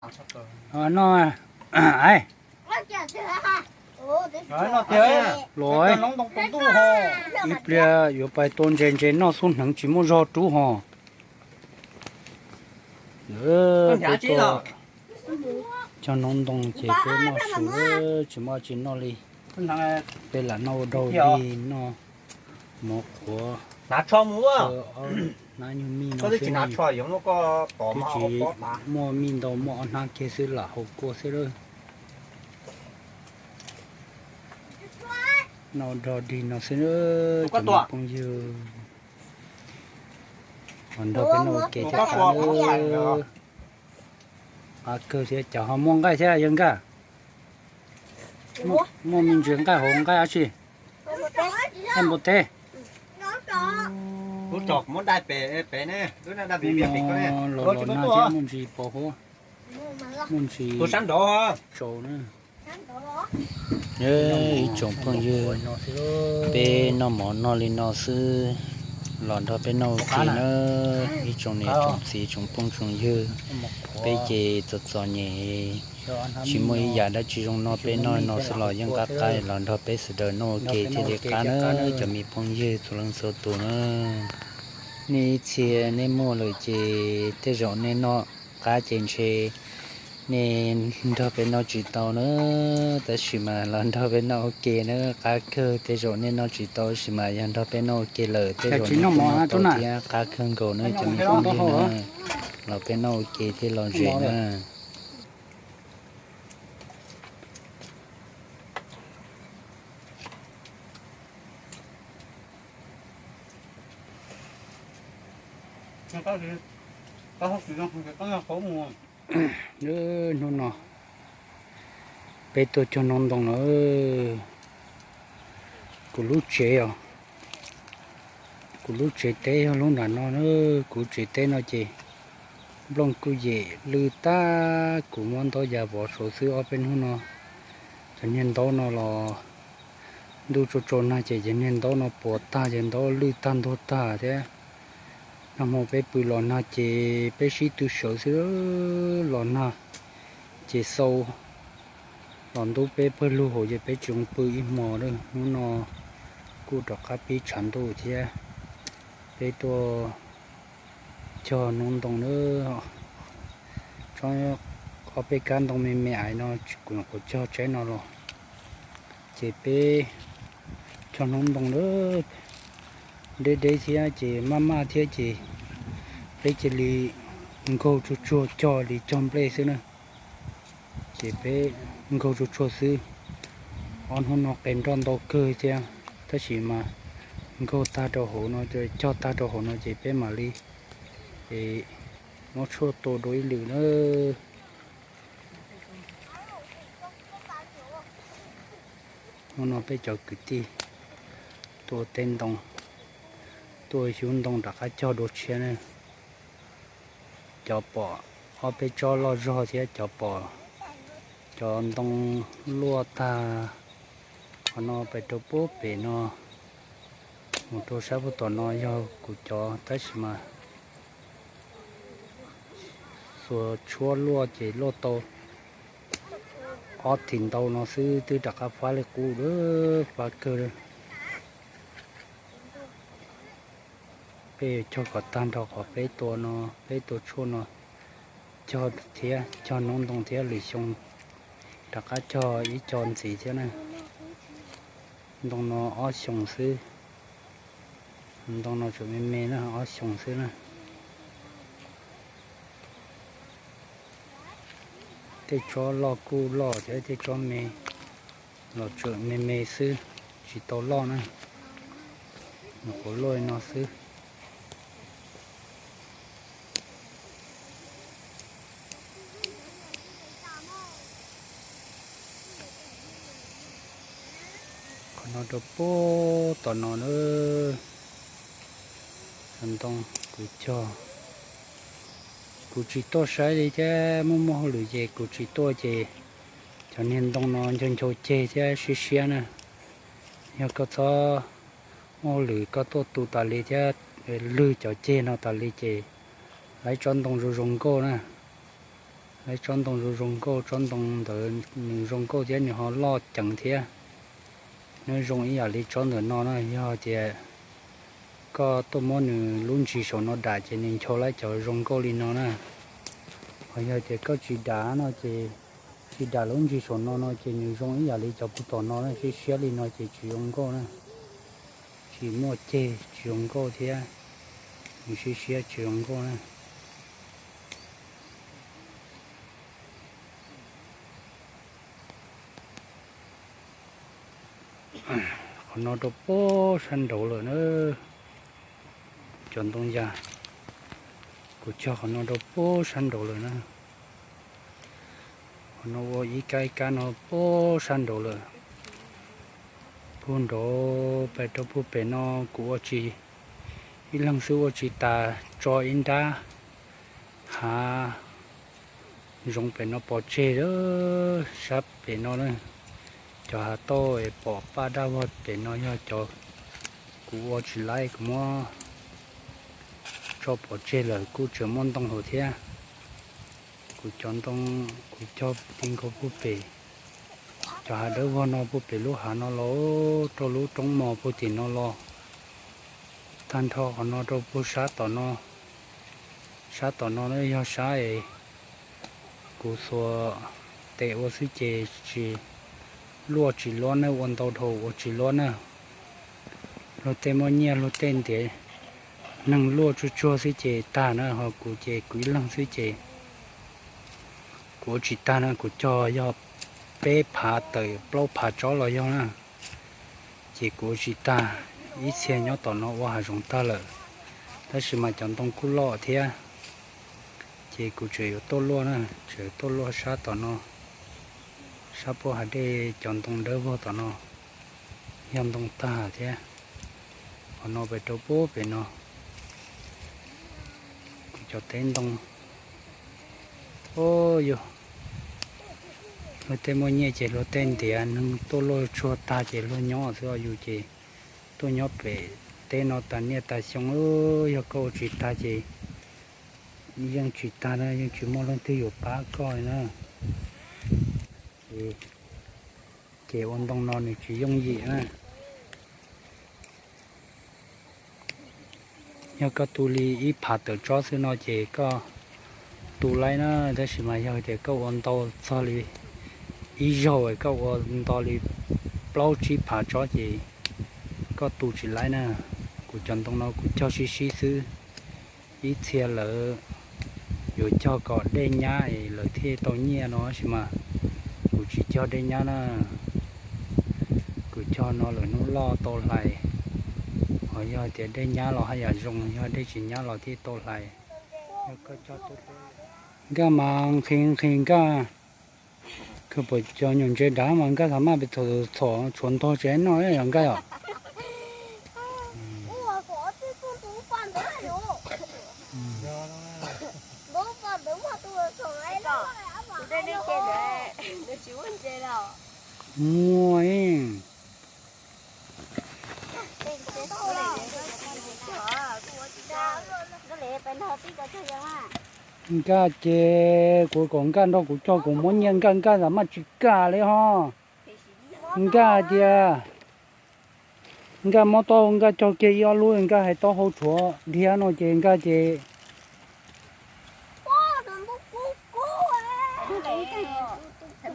No, los ib pliag yuav pais tua ntses ntses noj xub hneev tsis muaj zog rub ho. Peb tuaj cog noob ntoo ces peb noj su, tsis muaj tsis noj li. Peb lam noj ua dau dig, noj mov qhuav, hnab nyuag mij no xwb, twb tsis muaj mij ntau, muaj ob hnab kiag xwb lam hau kuaj xwb lawm. Noj ua dog dig no xwb, cov me phooj ywg. Ho nrog peb noj ua ke thiab qab, qab kawg thiab. Cov ho muaj nqaij thiab yawg Nkaj? Muaj me ntsis nqaij hauv, nqaij dab tsi? Nqaij npua teb. Los los nag thiab muaj ntsis pos huab, muaj ntsis tsaus na. Ib tsoom phooj ywg, peb noj mov noj li no xwb, los nrog peb noj ua ke na. Ib tsoom niam tsoom txiv tsoom phooj tsoom ywg, peb ces txom txom nyem, tsis muaj ib yam dab tsi zoo noj, peb noj no xwb los yeej qab qab, los nrog peb sawv daws noj ua ke thiaj li qab na cov me phooj ywg txhua leej txhua tus na. Nej ib txhia nej muaj lawm ces tej zaum nej noj qab ces ntshe nej nrog peb noj tsis tau na, tab sis mas los nrog peb noj ua ke na, qab kawg. Tej zaum nej noj tsis tau tab sis mas yog nrog peb noj ua ke lawm tej zaum nej kuj noj tau thiab, qab kawg nkaus na cov me phooj ywg na. Los peb noj ua ke thiab los zem na. Hnub no peb tuaj cog noob ntoo lawm. Kuv lub tsev os, kuv lub tsev teb yog lub nram no na. Kuv tsev teb no ces nplooj kuj yem lwj tag, kuv muab ntaub ya vov saud xwb ob peb hnub no. Cov niag ntaub no los ntuj tsaus tsaus nag ces cov niag ntaub no puas tag, cov ntaub lwj tag ntuag tag thiab. Nag hmo peb pw los nag ces peb sib tw sawv xwb, los nag ces xau los ntub peb pawg lug hauv ces peb tsis zoo pw ib hmo lawm. Hnub no kuj rov qab pib tshav ntuj thiab, peb tuaj cog noob ntoo na. Tsob ob peb kab ntoo me me ais no kuv nyuam qhuav cog tsaib no los, ces peb cog noob ntoo na, deb deb thiab ces maj maj thiab ces peb cia li nkaug tsuag tsuag cog li cog nplej xwb na. Ces peb nkaug tsuag tsuag xwb. Ob hnub no qe nroj ntau kawg thiab, tab sis mas nkaug tag rau hauv no, cog tag rau hauv no ces peb mam li muab tshuaj tua dua ib lwm na. Hnub no peb cov kwv tij tuaj teb ntoo, tuaj xyuv ntoo rov qab cog dua tshiab na. Cov pom ob peb tsob loj zog thiab cov pom cov ntoo luaj tag, qhov no pais rau puag pem no mus rau sab puag tom no yog kuv cov, tab sis mas xuas tshuab luaj ces luaj tau ob thim ntau no xwb twb rov qab fab li qub lawm, fab kawg lawm. Peb yuav cog kom tag nrho qhov peb tua no, peb tua tshuaj no, cog thiab cog noob ntoo thiab, lwm xyoo rov qab cog ib co ntxiv thiab na. Ntoo no ob xyoos xwb, ntoo no tseem me me na, ob xyoos xwb na. Tej tsob loj kuj loj thiab, tej tsob me los tseem me me xwb, tsis tau loj na, nyuam qhuav luaj li no xwb. Qhov no rau puag tom no na, cov ntoo kuv cog, kuv tsis tuaj saib li thiab, muaj muaj hauj lwm ces kuv tsis tuaj ces cov niag ntoo no ncho ncho ceg thiab siab siab na. Yog koj txhob muaj hauj lwm koj tuaj tu tas li thiab lwg cov ceg no tas li ces lawv tsob ntoo zoo zoo nkauj na. Tsob ntoo zoo zoo nkauj, tsob ntoo ntawd nws zoo nkauj thiab nws ho loj ceev thiab. Nws zoo ib yam li tsob ntawm no na, yog tias koj tuaj muab nws lub ntsis saum no dam ces nws ncho lawm cov zoo nkauj li no na. Ho yog tias koj tsis dam no ces, tsis dam lub ntsis saum no no ces nws zoo ib yam li cov puag tom no na, siab siab li no ces tsis zoo nkauj na. Tsis muaj ceg, tsis zoo nkauj thiab, nws siab siab tsis zoo nkauj na. Qhov no rau puag sab nraud lawm na. Cov ntoo yas, kuv cog qhov no rau puag sab nraud lawm na. Qhov no ua ib kab ib kab no puag sab nraud lawm. Puag nraud pem rau puag pem no kuv ua tsis, ib leeg xwb ua tsis tas tso ib nrab hav zoov pem no pov tseg lawm, sab pem no na. Cov hav tauj es pom paj daj vog pem no yog cov kuv ua tsis laib, kuv muab tso pov tseg lawm, kuj tseem muaj ntoo hauv thiab. Kuv cov ntoo kuv cog ti nkaus puag pem cov hav dawb vog no, puag pem lub hav no los rau lub roob mos puag tim no los, tag nrho qhov no rau puag sab tom no. Sab tom no yog sab es kuv xuas tes ua xwb ces tsis, luaj tsis luab na, ua ntau dhau ua tsis luab na. Luag tej muaj nyiaj luag tej ntiav, neeg luaj tsuag tsuag xwb ces tag na, ho kuv ces kuv ib leeg xwb ces kuv ua tsis tag na. Kuv cog yog peb phav tawm plaub phav tsob los yog na, ces kuv ua tsis tag. Ib txhia nyob tom no ua hav zoov tag lawm, tab sis mas cov ntoo kuj loj thiab, ces kuv tseem yuav tuaj luaj na, tseem tuaj luaj sab tom no, sab puag hav dej cov ntoo dawb vog tom no, yog ntoo tag thiab. Qhov no pem rau puag pem no, kuv cov teb ntoo. Ub, yog luag tej muaj nyiaj ces luag tej ntiav, neeg tuaj luaj tsuag tag ces luag nyob xwb, yus ces tuaj nyob pem teb no tas niaj tas xyoo. Yog koj ua tsis tag ces yeej tsis tag na, yeej tsis muaj leej twg yuav pab koj li na. Ces ua ntoo no nws tsis yooj yim na. Yog koj tu li ib phav tawm tsob xwb no ces koj tu laib na, tab sis mas yog tias koj ua ntau txog li ib zaug, koj ua nto li plaub tsib phav tsob ces koj tu tsis laib na. Kuv cov ntoo no kuv cog sib sib xwb, ib txhia lawv yuav cog kom dej nyab es lawv thiaj tau nyiaj no, tab sis mas kuv tsis cog dej nyab na. Kuv cog no lawm hnub loj tau hlais, ho yog tias dej nyab los haj yam zoo, yog dej tsis nyab los thiaj tau hlais. Nkaj mas nqhis nqhis nkaj, koj puas cov nyuam ntses dav mas nkaj txav maj pes txhom txhom tshuav ntog tsev noj yom nkaj yom. Muaj. Nkaj ces kuv kom nkaj nrog kuv cog, kuv muab nyiaj nkaj, nkaj txav maj tsis kam li ho. Nkaj tias nkaj muab taub hau nkaj cog kiag ib ob lub, nkaj hais taub hau tshuav dhia no ces nkaj ces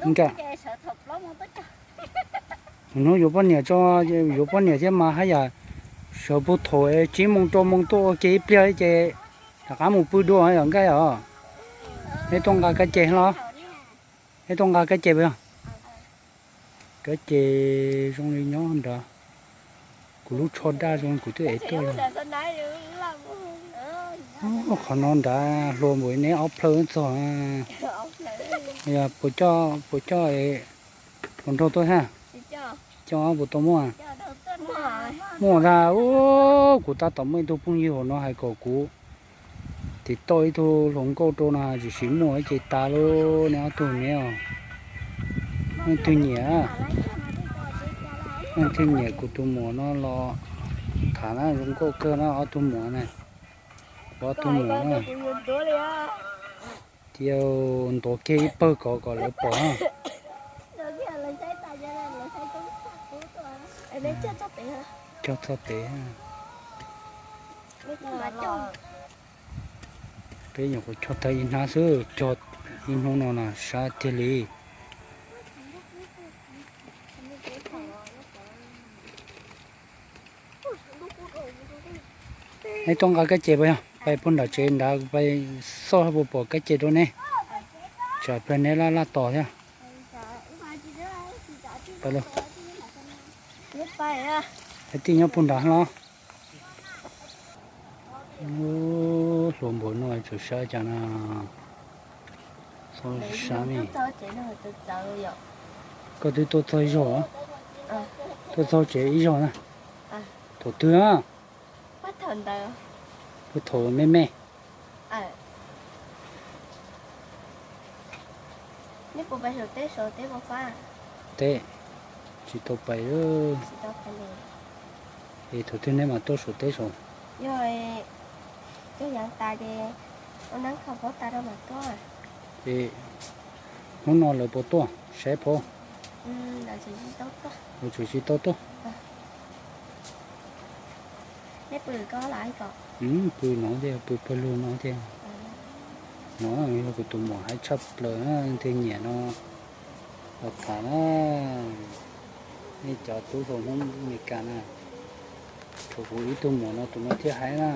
nkaj. Hnub yuav poj niam tso, yuav poj niam thiab mas haj yam sawv puag thaum tsib moos rau moos tuaj ua ke ib pliag ces rov qab mus pw dua yom nkaj yom. Neb tuaj nqa kab ces los? Neb tuaj nqa kab ces puas yog? Kab ces zoo li nyob nrad. Kuv lub tsho daj zoo kuv twb ev tuaj los. Qhov no nrad hlua npaum neb ob plhaw txog. Puas coj, puas coj, puas nrog tuaj thiab? Coj puas tau muaj? Muaj ntag. Kuv tab tom muaj ib tug phooj ywg hauv no hais kom kuv tiv tauj ib tug hluas nkauj rau no, tiam sis muaj ces tas lawm. Neb ob tug ne, leej twg nyiam, leej twg nyiam kuv tus muam no los tham na, zoo nkauj kawg na ob tug muam na. Kuv ob tug muam na. Cia ntuav kiag ib pawg kom kom lawv pom na. Cog txog pem. Peb nyuam qhuav cog tag ib hnab xwb, cog ib hnub no na sab tiag li. Neb tuaj nqa kab ce puas yog? Pais puag nram tsev nrad, pais xauj puas pom kab ce rau neb, tsam plag neb laj laj tos thiab. Pais lauj. Hais tias nyob puag nrad los. Hluas npaum no tseem sab cas na. Txhob sab me. Koj twb tuaj txog ib zaug, tuaj txog tsev ib zaug na. Thaum twg na? Puag thaum me me. Teb, tsis tau pais. Es thaum twg neb mam tuaj Suav teb saud? Es hnub no lawv puas tuaj saib phob? Lawv tseem tsis tau tuaj. Pw no thiab, pw pawg lug no thiab. No yog kuv tus muam haib tshaj plaws na, leej twg nyiam no los tham na. Nej cov tub hluas Hmoob Amelikas na, tshuav kuv ib tug muam no tus no thiaj haib na.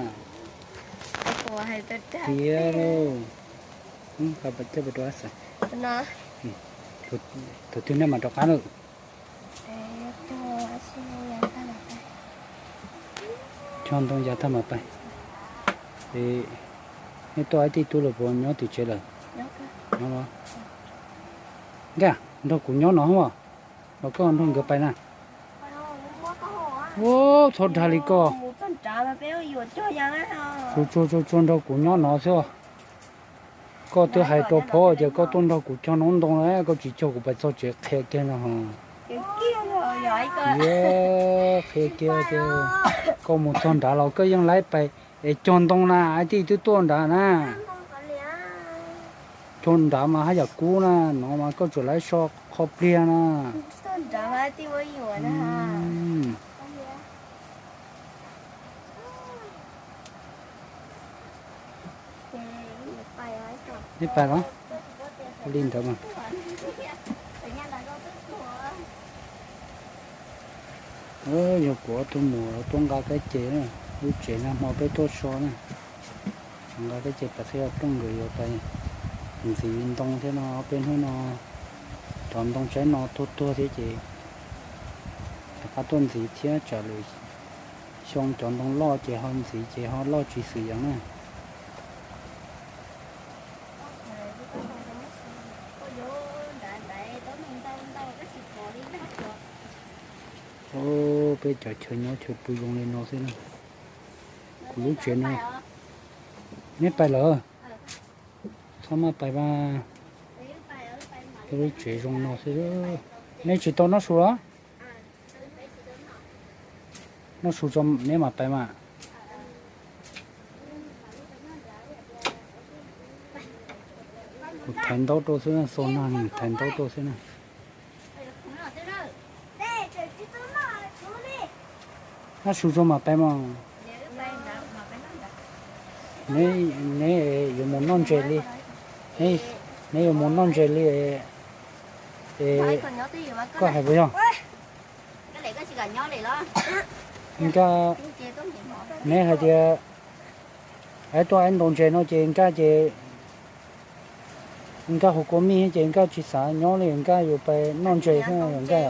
Tiag lauj. Thaum twg nej mam rov qab lawm? Cog ntoo yav tag mam pais. Es nej tuaj ib tij tub los puas nyob tim tsev lawm? Nyob. Nkaj, nrog kuv nyob no os, los koj nrog nkawd pais na. Ua, txhob dag li koj. Tsuag tsuag tsuag tsuag nrog kuv nyob no xwb. Koj twb hais rau phob tias koj tuaj nrog kuv cog noob ntoo na, koj tsis cog kuv pais txog tsev qhia kiag no ho. Qhia kiag tias koj mus txog nrad los koj yeej laib pais es cog ntoo na, ib tij twb tuaj nrad na. Cog nrad mas haj yam kub na, no mas koj tsuas laib so qhov pliag na. Nej pais los? Li ntawd mas. Yog kuv ob tug muam tuaj nqa kab ces, lub tsev nag hmo peb tuaj so na, nqa kab ces pais xwb, yog plooj nkawd yuav pais ntxiv ntoo thiab no, peb hnub no cov ntoo tsaib no tuag tuag thiab ces rov qab tuaj ntxiv thiab tsam lwm xyoo cov ntoo loj ces ho ntxiv ces ho loj tsis xwm yees na. Peb cov chaw nyob chaw pw zoo li no xwb na. Kuv lub tsev no, neb pais lawm? Txhob maj pais mas, peb lub tsev zoo no xwb. Neb tsis tau noj su los? Noj su tso neb mam pais mas. Kuv thaiv ntaub rau xwb, xaus nag kuv thaiv ntaub rau xwb na. Noj su tso mam pais mas. Neb yuav mus noj ntses li, neb yuav mus noj ntses li es koj hais puas yog? Nkaj, neb hais tias aib tuaj aib ntaus ntses no ces Nkaj ces, Nkaj hu kua mij ces Nkaj tsis xav nyob li, Nkaj yuav pais noj ntses thiab Nkaj.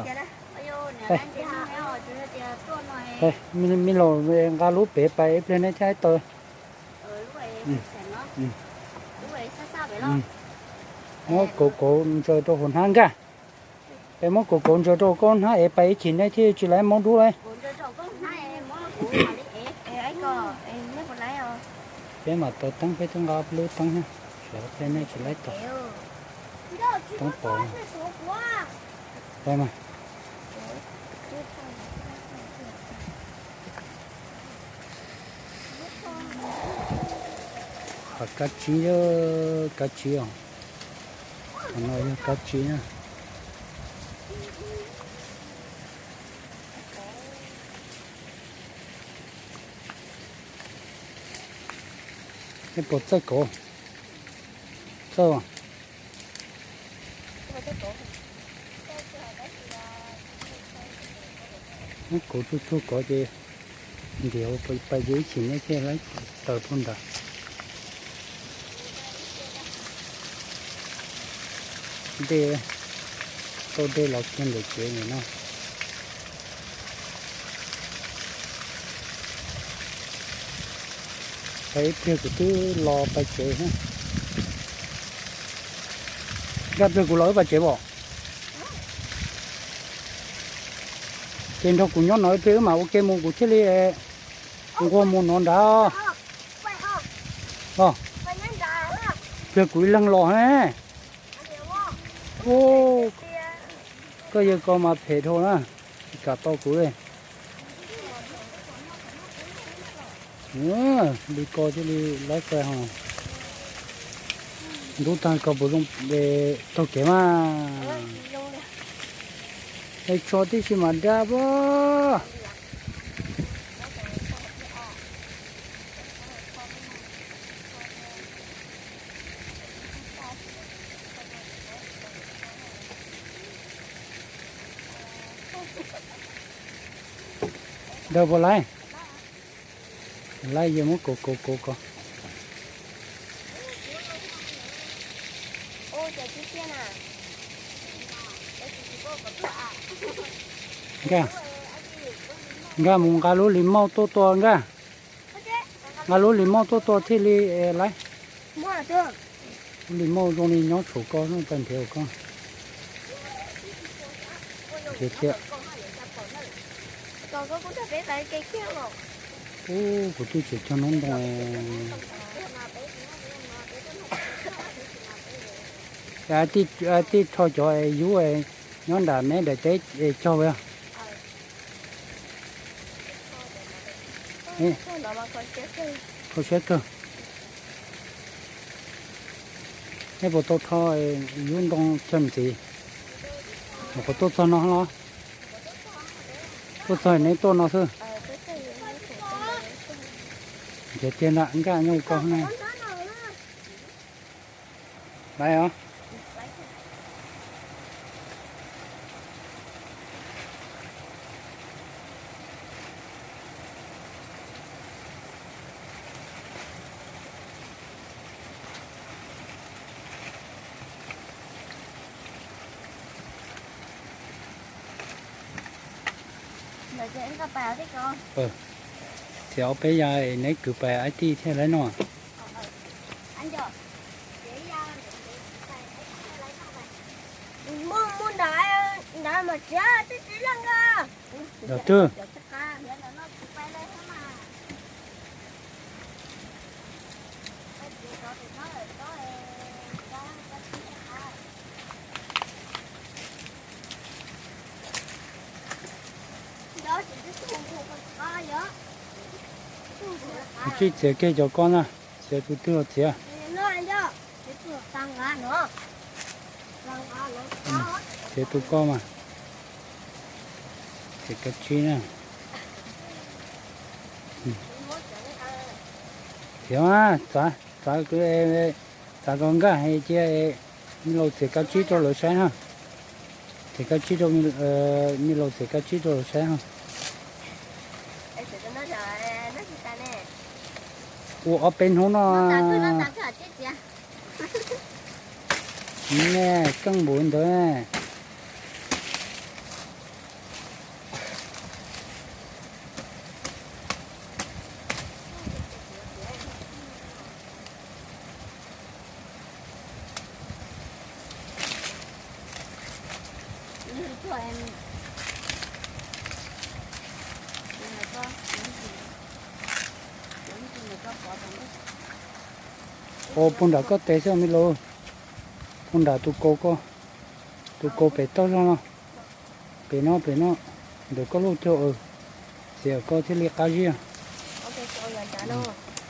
Me laus nqa lub pem pais ib pliag neb thiaj aib taw. Muab kauv kauv ntsaws rau hauv hnab Nkaj. Es muab kauv kauv ntsaws rau koj hnab es pais ib chim neb thiaj tsis laib mob dub lauj. Peb mam taws teeb, peb twb nqa ob peb lub teeb thiab, sawv daws peb nej tsis laib taws. Teeb pos. Peb mas. Kab tsib, kab tsib os. Qhov no yog kab tsib na. Nej puas txawj kauv? Txawj. Muab kauv tsuag tsuag kov ces ntiav ua pais ces ib chim nej thiaj laib taws puag nrad. Dej, tau dej los kiag ntawm tsev ntawm no. Pais ib pliag kuv twb los pais tsev. Nkaj, pliag kuv los wb pais tsev os. Ces nrog kuv nyob no ib pliag wb mam ua ke mus kuv thiaj li nquag mus no nrad. Pliag kuv ib leeg los ne. Koj yawg ko mas phem dhau na, tsis kam tau kuv li. Li ko thiaj li laib fais ho. Ntub tag ko puas zoo taug kev mas. Es tsho tib si mas dab pab. Daws puas laib? Laib, yog muab kauv kauv kauv ko. Nkaj, nkaj mus nqa lub lis mauj tuaj tua nkaj. Nqa lub lis mauj tuaj tua thiaj li laib. Lub lis mauj zoo li nyob saum ko tag nrhiav ko. Nrhiav thiab. Ub, kuv twb tseem cog noob ntoo. Tij rho cov yub nyob nram neb daim teb cog. Kho siab kawg. Nej puas tau rho yub ntoo cog ntxiv? Mas kuv tuaj txog no los? Tuaj txog neb tuaj no xwb. Nrhiav tiag ntag, nkaj nyob ko ne. Laiv os. Txiav ob peb yav neb kwv pais ib tij thiaj laib noj. Mus nram mas txiav tib txiv leej. Ntawm twg? Kuv tsis txiav kiag cov ko na, txiav tus twg los txiav. Txiav tus ko mas. Txiav kab tsib na. Txiav mas, txav, txav, txav kom nkaj cia me laus txiav kab tsib rau lawv saib na. Txiav kab tsib rau, me laus txiav kab tsib rau lawv saib na. Ua ob peb hnub no. Nej keej npaum ntawd. Ua puag nram koj tes xwb me laus. Puag nram tus kaus ko, tus kaus pem toj zog no. Pem no, pem no, ntawm koj lub cog, txiav koj thiaj li qab zib.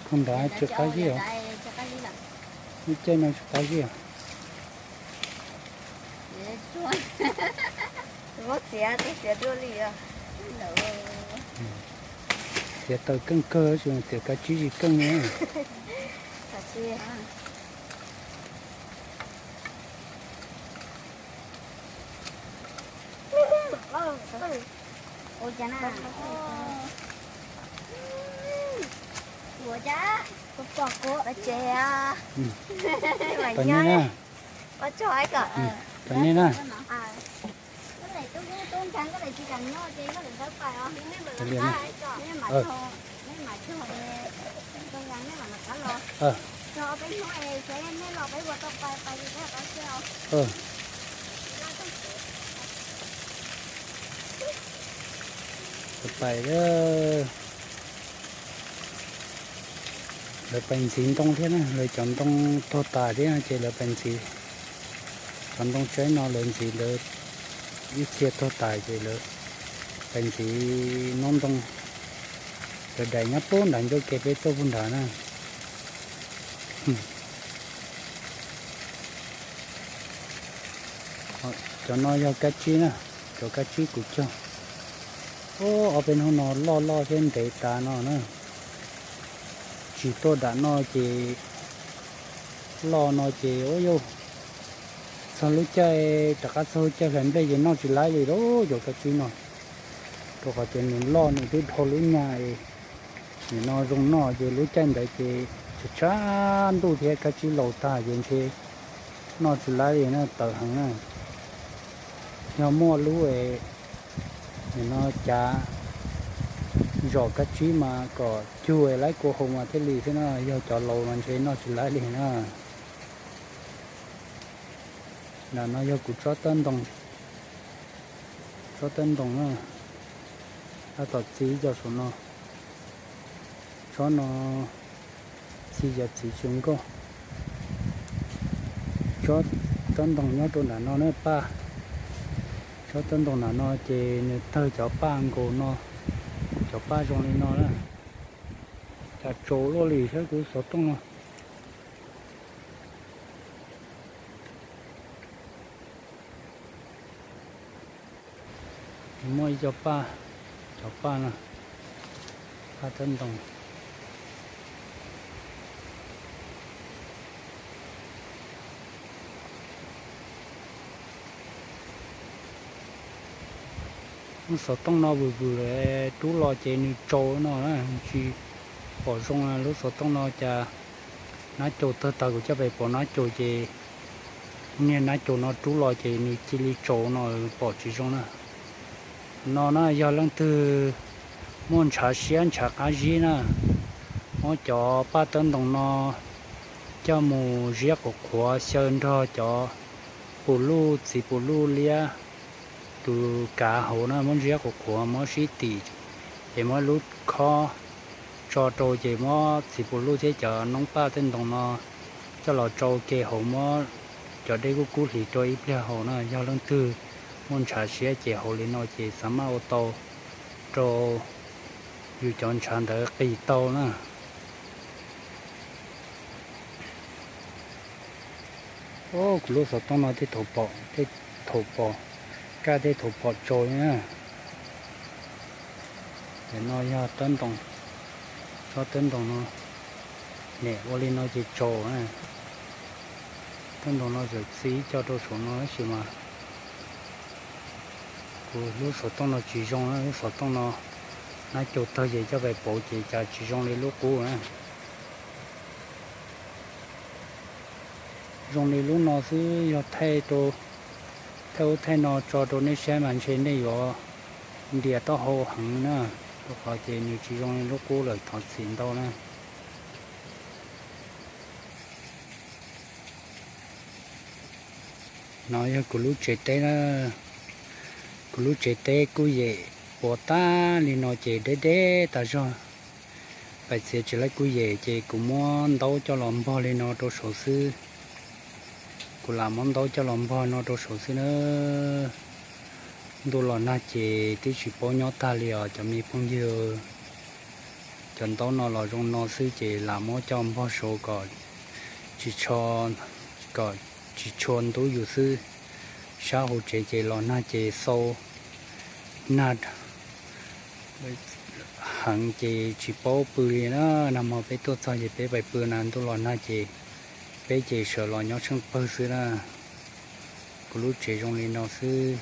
Puag nrad tsis qab zib os. Caij no tsis qab ziaj. Txiav, txiav dua li. Txiav taws keej kawg, txiav kav tsib tsis keej. Ua cas na? Ua cas? Pom kuv tsev. Pom nej na. Pom nej na. Koj lem tub tub nrag, koj lem tsis kam nyob ces koj lem ntawd pais os. Nej mam cog, nej mam cog, nej mam cog los. Cog ob peb hnub es nej los peb ua tau pais, pais li peb tau xwb os. Pais, lawv pais ntxiv ntoo thiab na, lawv cov ntoo tuag tas thiab ces lawv pais ntxiv. Cov ntoo tsaib no lawv ntxiv lawv ib txhia tuag tas ces lawv pais ntxiv noob ntoo. Lawv daim nyob puag nram ncauj ke peb tuaj puag nrad na. Cov no yog kab tsib na, cov kab tsib kuv cog. Ob peb hnub no loj loj thiab ntev tas no na. Tsis tuaj dam no ces loj no ces ua yau, txog lub caij rov qab txog lub caij hlais nplej ces noj tsis laib li lauj cov kab tsib no. Rau qhov tias nws loj nws twb dhau lub nyag es nim no zoo noj ces lub caij ntawd ces tshav tshav ntuj thiab kab tsib laus tag ces ntshe noj tsis laib li na, tawv heev na. Yog muaj lub es nim no cav zom kab tsib mas kom cug laib kua haus mas thiaj li xwb na, yog cov laus mas ntshe noj tsis laib li na. Nram no yog kuv tsob tawb ntoo, tsob tawb ntoo na, tab tom txi cov saum no. Tsob no txi cov txiv tsis nkauj. Tsob tawb ntoo nyob rau nram no na paj. Tsob tawb ntoo nram no ces nws tawg cov paj nkaus no, cov paj zoo li no na. Cas tsaus luaj li thiab kuv xov tooj no. Muaj ib co paj, cov paj no, paj tawb ntoo. Lub xov tooj no vwm vwm rub los ces nws tsaus no na, tsis pom zoo. Lub xov tooj no cas nab caus tawg tas, kuv coj pem pom nab caus ces niag nab caus no rub los ces nws cia li tsaus no, pom tsis zoo na. No na yog leej twg muaj ntshav siab ntshav qab zib na, muab cov paj tawb ntoo no coj mus ziab qhuav qhuav xyaw nrog cov pum luj, txiv pum luj liab, tus kav hauv na, muab ziab qhuav qhuav muab sib tim, ces muab lub khob tso rau ces muab txiv pum luj thiab cov noob paj tawb ntoo no coj los tsau ke hauv, muab cov dej kub kub hlis rau ib pliag haus na. Yog leej twg muaj ntshav siab ces haus li no ces xav maj ua tau rau yus cov ntshav ntawd qis tau na. Kuv lub xov tooj no tej thaum pom, tej thaum pom kaj tej thaum pom tsaus na. Ces no yog tawb ntoo, tsob tawb ntoo no, nim ua li no ces tsaus na. Tawb ntoo no txawm txi ib co rau saum no tab sis mas kuv lub xov tooj no tsis zoo na, lub xov tooj no nab caus tawg ces coj pem pauv ces cas tsis zoo li lub qub na. Zoo li lub no xwb yog thaij rau, thaij ub thaij no tso rau nej saib mas ntshe nej yuav ntias taub hau heev na, rau qhov ces nws tsis zoo li lub qub lawm, thov txim ntau na. No yog kuv lub tsev teb na, kuv lub tsev teb kuj yem puas tag li no ces deb deb tas zog. Pais txiav tsis laib kuj yem ces kuv muab ntaub coj los npog li no rau saud xwb. Kuv lam muab ntaub coj los npog no rau saud xwb na. Ntuj los nag ces twb tsis paub nyob tag li os cov me phooj ywg. Cov ntaub no los zoo no xwb ces lam muab coj npog saud kom tsis tsho, kom tsis tshua ntub yus xwb. Sab hauv tsev ces los nag ces xau nag heev ces tsis paub pw li na. Nag hmo peb tuaj txog ces peb pais pw na, ntuj los nag ces peb ces sawv los nyob tsheej pawg xwb na. Kuv lub tsev zoo li no xwb.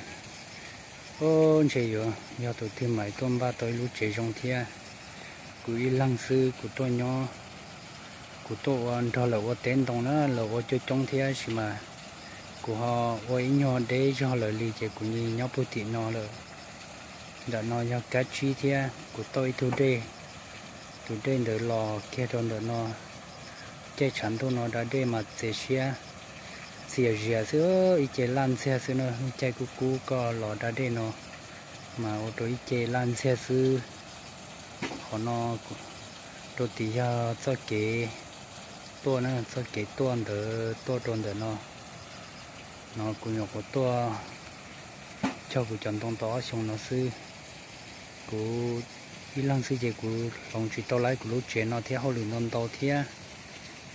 Ntshe yuav yog tus twg mam tuaj npaj tau ib lub tsev zoo thiab. Kuv ib leeg xwb, kuv tuaj nyob, kuv tuaj ua nrog lawv ua teb ntoo na, lawv ua coob coob thiab sis mas kuv ho ua ib nyuag deb zog lawv li ces kuv nyob puag tim no lawm. Ntawm no yog kab tsib thiab kuv tauj ib tug dej, tus dej ntawd los kiag rau ntawm no. Caij tshav ntuj no da dej mas txias siab txias zias xwb, ib ce laj ntxiag xwb na, lub caij kub kub koj los da dej no mas ua rau ib ce laj ntxiag xwb. Qhov no rau tim yog txoj kev tuaj na, txoj kev tuaj ntawd tuaj rau ntawm no. No kuv nyuam qhuav tuaj cog kuv cov ntoo tau ob xyoos no xwb. Kuv ib leeg xwb ces kuv hloov tsis tau lawm kuv lub tsev no thiab hauj lwm ntau ntau thiab.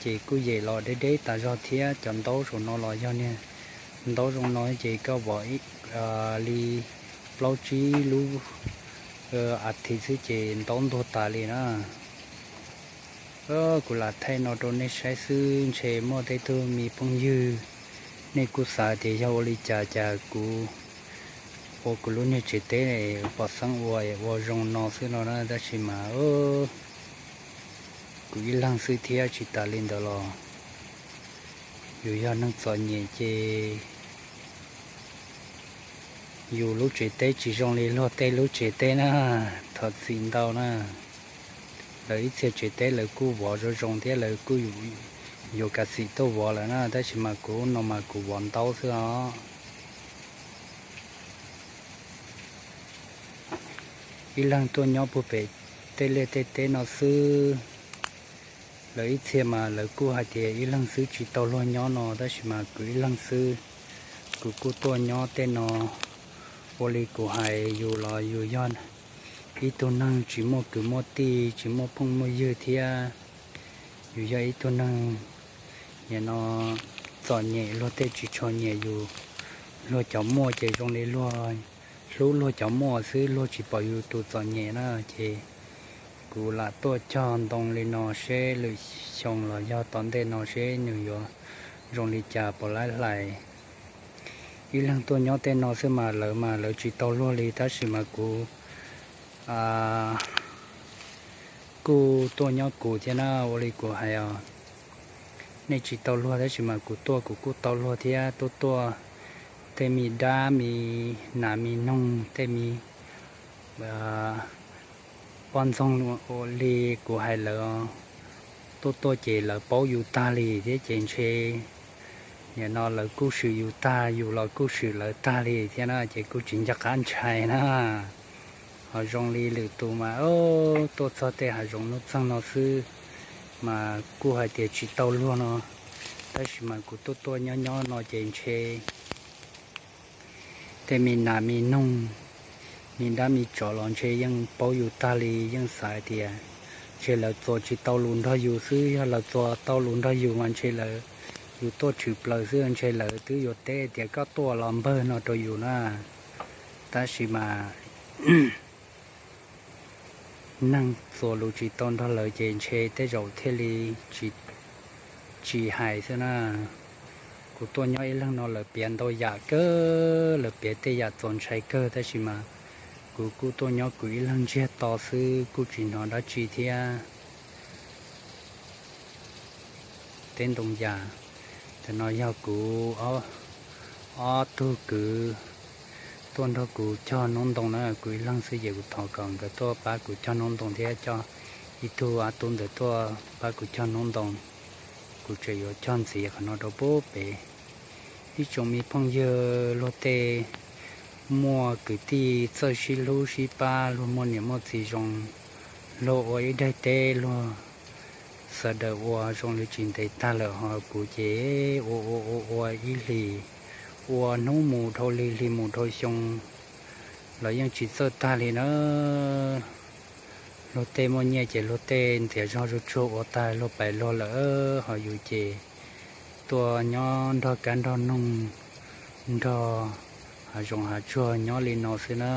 Ces kuj yem los deb deb tas zog thiab, cov ntaub saum no los yog niag ntaub zoo no ces koj vov li plaub tsib lub a thiv xwb ces ntaub ntuag tas li na. Kuv lam thaij no rau nej saib xwb, ntshe muaj tej tug me phooj ywg nej kuj xav tias yog ua li cas cas kuv ua kuv lub niag tsev teb pom xeeb ua ua zoo no xwb no na, tab sis mas kuv ib leeg xwb thiab tsis tas li ntawd los yus yog neeg txom nyem ces yus lub tsev teb tsis zoo li luag tej lub tsev teb na, thov txim ntau na. Lawv ib txhia tsev teb lawv kuj vov zoo zoo thiab lawv kuj yuav kav xim tuaj vov lawm na, tab sis mas kuv no mas kuv vov ntaub xwb os. Ib leeg tuaj nyob puag pem tej liaj tej teb no xwb. Lawv ib txhia mas lawv kuj hais tias ib leeg xwb tsis tau luag nyob no, tab sis mas kuv ib leeg xwb, kuv kuj tuaj nyob tej no. Ua li kuv hais yus los yus yog ib tug neeg tsis muaj kwv muaj tij, tsis muaj phooj muaj ywg thiab. Yus yog ib tug neeg nim no txom nyem, luag tej tsis tshua nyiam yus. Luag cov muaj ces zoo li luag hlub luag cov muaj xwb, luag tsis pom yus tus txom nyem na. Ces kuv lam tuaj cog ntoo li no seb lwm xyoo los yog tom ntej no seb nws yuav zoo li cas puas laib hlais. Ib leeg tuaj nyob tej no xwb mas lawv mas lawv tsis tau luag li, tab sis mas kuv kuj tuaj nyob kuv thiab na. Ua li kuv hais os, nej tsis tau luag tab sis mas kuv tuaj kuv kuj tau luag thiab. Tuaj tuaj tej me dab me nas me noog, tej me poj ntxoog li kuv hais lawv, tuaj tuaj ces lawv paub yus tag li thiab ces ntshe nim no lawv kuj swm yus tag, yus los kuj swm lawv tag li thiab na, ces kuj tsis nco qab ntshai na. Ho zoo li lwm tus mas tuaj txog tej hav zoov nuj txeeg no xwb mas kuj hais tias tsis tau luag no, tab sis mas kuv tuaj tuaj nyob nyob no ces ntshe tej me nas me noog, me dab me tsov los ntshe yeej paub yus tag li, yeej xav tias ntshe lawv txuas tsis tau lus nrog yus xwb, yog lawv txuas tau lus nrog yus mas ntshe lawv, yus tuaj tshwm plaws xwb ntshe lawv twb yuav teb tias koj tuaj los npawg no rau yus na. Tab sis mas neeg txuas lus tsis tau nrog lawv ces ntshe tej zaum thiaj li tsis hais xwb na. Kuv tuaj nyob ib leeg no lawv piav ntau yam kawg, lawv piav tej yam txaus ntshai kawg, tab sis mas kuv kuj tuaj nyob kuv ib leeg ntsiag to xwb, kuj tsis hnov dab tsi thiab. Teb ntoo yas, tam no yog kuv ob tug kwv tuaj nrog kuv cog noob ntoo na, kuv ib leeg xwb ces kuv thov kom nkawd tuaj pab kuv cog noob ntoo thiab coj ib tug ob tug ntawd tuaj pab kuv cog noob ntoo. Kuv tseem yuav cog ntxiv qhov no rau puag pem. Ib tsoom me phooj ywg luag tej muaj kwv tij txawj sib hlub sib pab, luag muaj niam muaj txiv zoo, luag ua ib daim teb luag sawv daws ua zoo li tsis ntev tag lawm, ho kuv ces ua ua ua ua ib hlis, ua hnub mus dhau hli, hli mus dhau xyoo los yeej tsis txawj tag li na. Luag tej muaj nyiaj ces luag tej ntxias zog zuj tsuag ua tag luag pais luag lawm, ho yus ces tuaj nyob nrog kab nrog noog, nrog hav zoov hav tsuag nyob li no xwb na.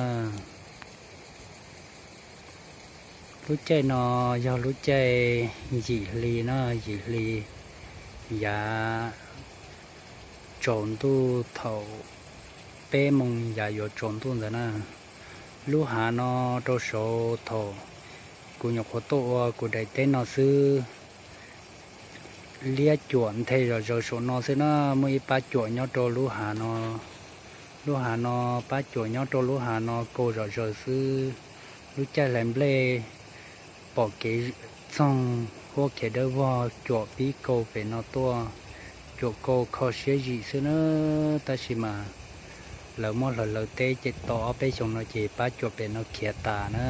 Lub caij no yog lub caij yim hli na, yim hli yav tsaus ntuj thaum peb moos yav yuav tsaus ntuj ntawd na. Lub hav no rau saud thaum kuv nyuam qhuav tuaj ua kuv daim teb no xwb, liab cuam nthe zom zaws saum no xwb na, muaj ib pab cuam nyob rau lub hav no. Lub hav no, pab cuam nyob rau lub hav no kaus zom zaws xwb. Lub caij hlais nplej pom kev txoog huab khiav dawb vog cuam pib kaus pem no tuaj, cuam kaus kho siab zim xwb na. Tab sis mas lawv muab hlawv lawv teb ces tau ob peb xyoos no ces pab cuam pem no khiav tas na.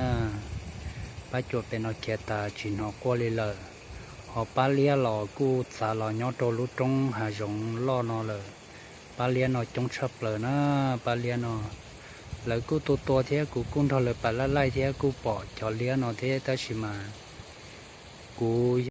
Pab cuam pem no khiav tas tsis hnov quaj li lawm. Ho pab liab los kuj txav los nyob rau lub roob hav zoov loj no lawm. Pab liab no coob tshaj plaws na, pab liab no. Lawv kuj tua tua thiab kuv kuj nrog lawv pam laj laij thiab kuj pom cov liab no thiab tab sis mas kuv